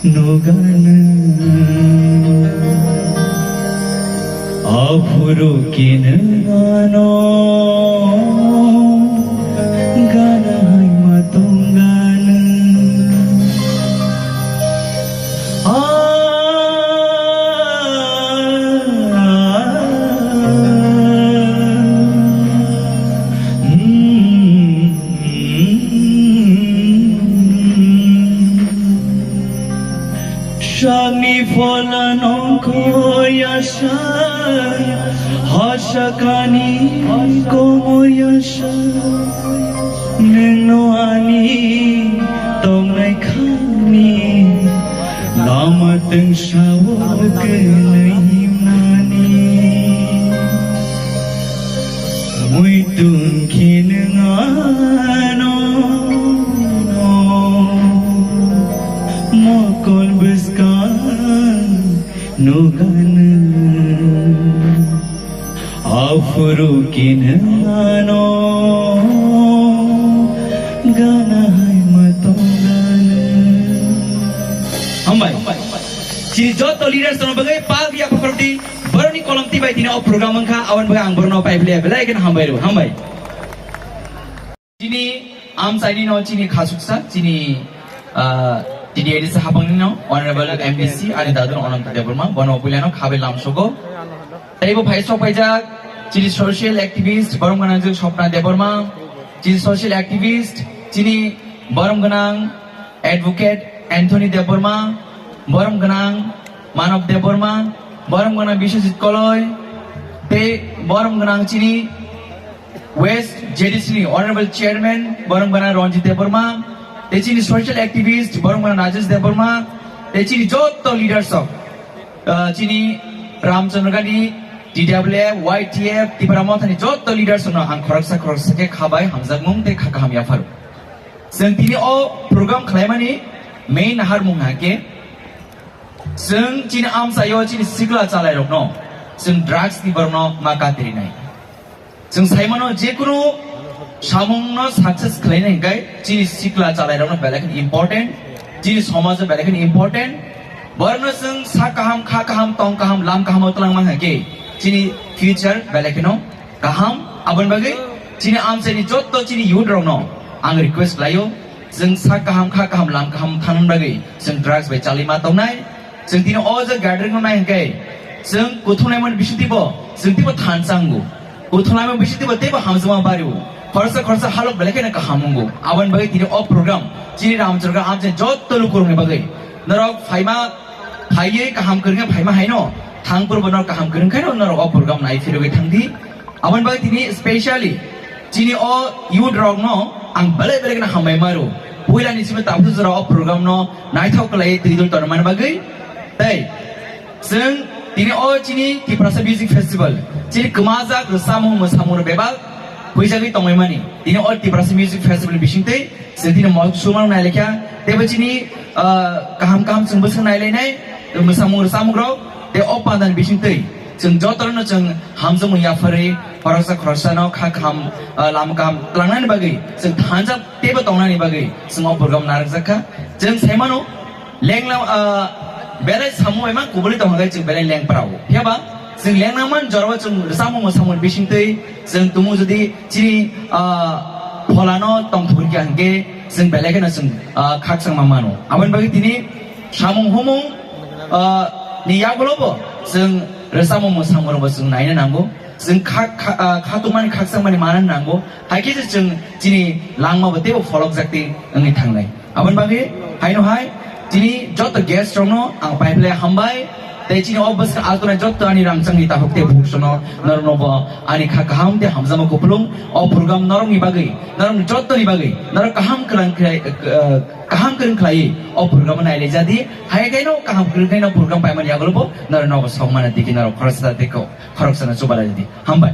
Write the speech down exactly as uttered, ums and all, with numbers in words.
Nuganu aphuru kinugano gana hai matunganu. Sakni phola nongkhoyasa, hasakani komoyasa. Nwngno ani tongnai khani lama tungsao kwnwi mani. Muitung khe nwng ano mokol bwskang nuganu. Aphuru kinano gana hai matonganu. Hambai. Chini joto leaders no bagwi pal ya phakrokdi boroni kolom tibai tini o program wngkha, aboni bagwi ang borno pai bile belai kheno hambai rw, hambai. Chini amchaini no chini khasuksa, chini, ah, T D A D C hapangni no, Honorable M D C, ani dadu Ananta Debbarma, bono puilano khabai lamsogo. Teibo phai sok paijak, chini social activist, borom gwnangjwk Swapna Debbarma, chini social activist, chini borom gwnang Advocate Anthony Debbarma, borom gwnang Manav Debbarma, borom gwnang Biswajit Koloi, tei borom gwnang chini West J D C ni Honorable Chairman, borom gwnang Ranjit Debbarma, tei chini social activist, borom gwnang Rajesh Debbarma, tei chini joto leaders rok, ah, chini Ramchandra Gandhi, T W F, Y T F, Tipra Mothani joto leaders rokno ang khoroksa khoroksa khe khabai hamjakmung tei kha kaham yapharo. Chwng tini o program khlaimani main naharmung hake, chwng chini amchaio chini sikla chalairokno chwng drugs ni borokno ma katirinai. Chwng saimano jekunu samungno success khlaina hinkhe chini sikla chalairokno belai kheno important, chini somajo belai kheno important. Borokno chwng sak kaham, kha kaham, tong kaham, lam kaham o twlangma hinkhe chini future belai kheno kaham. Aboni bagwi chini amchaini jotto chini youth rokno ang request khlaio, chwng sak kaham, kha kaham, lam kaham thangna bagwi chwng drugs bai chalima tongnai. Chwng tini o je gathering no nai hinkhe, chwng kuthumnaimani bisingtwi bo, chwng teibo thansa wngo. Kuthumnaimani bisingtwi bo teibo hamjakma bario. Khoroksa khoroksa halok belai kheno kaham wngo. Aboni bagwi tini o program, chini Ramchandra amchaini jotto lukurokni bagwi. Norok phaima, phaiwi kaham kwrwngkhe phaima haino, thangphuru bo norok kaham kwrwngkhaino norok o program nai phirogwi thangdi. Aboni bagwi tini specially chini o youth rokno ang belai belai kheno hambai maro. Puilani simi tabukhe jora o program no naithok khlaiwi twi dul tonmani bagwi. Tei chwng tini o chini Tiprasa Music Festival, chini kwmajak rwchapmung mwsamung bebak huijagwi tongmani. Tini o Tiprasa Music Festival bisingtwi chwng tini mol kusurma nailekha, teibo chini, ah, kaham kaham chwng bwswk nailainai, mwsamung rwchapmung rok, tei o pandani bisingtwi chwng jotono chwng hamjakmung yapharwi, khoroksa khoroksano kha kaham, ah, lama kaham tlangnani bagwi, chwng thansa teibo tongnani bagwi chwng o program narwkjakha. Chwng saimano, lenglam, ah, belai samung bai ma kubuli tongkha khe chwng belai lengpra o. Phiya ba chwng lengnangmani jorao chwng rwchapmung mwsamung bisingtwi chwng tumung jodi chini, ah, pholano tongthok rikha hinkhe chwng belai kheno chwng, ah, khakchangma mano. Aboni bagwi tini samung humung, ah, ni yagulo bo chwng rwchapmung mwsamung rokbo chwng naina nango. Chwng kha-, kha-, ah, khatungmani khakchangmani mana nango. Hai khe se chwng chini langma bo teibo pholokjakti wngwi thangnai. Aboni bagwi haino hai chini joto guest rokno ang paiphlai hambai, tei chini o bwskang altonai joto ani rangchakni takhuk tei bukhuksono norokno bo ani kha kaham tei hamjakma kupulung o program norokni bagwi, norokni jottoni bagwi, norok kaham kwrang khlai, eh, kaham kwrwng khlaiwi o program nailai jadi, hai khe no kaham kwrwng khe no program paimani yagulo bo norok nogo sokmana digi norok khoroksa tei khoroksano chubalai jadi. Hambai.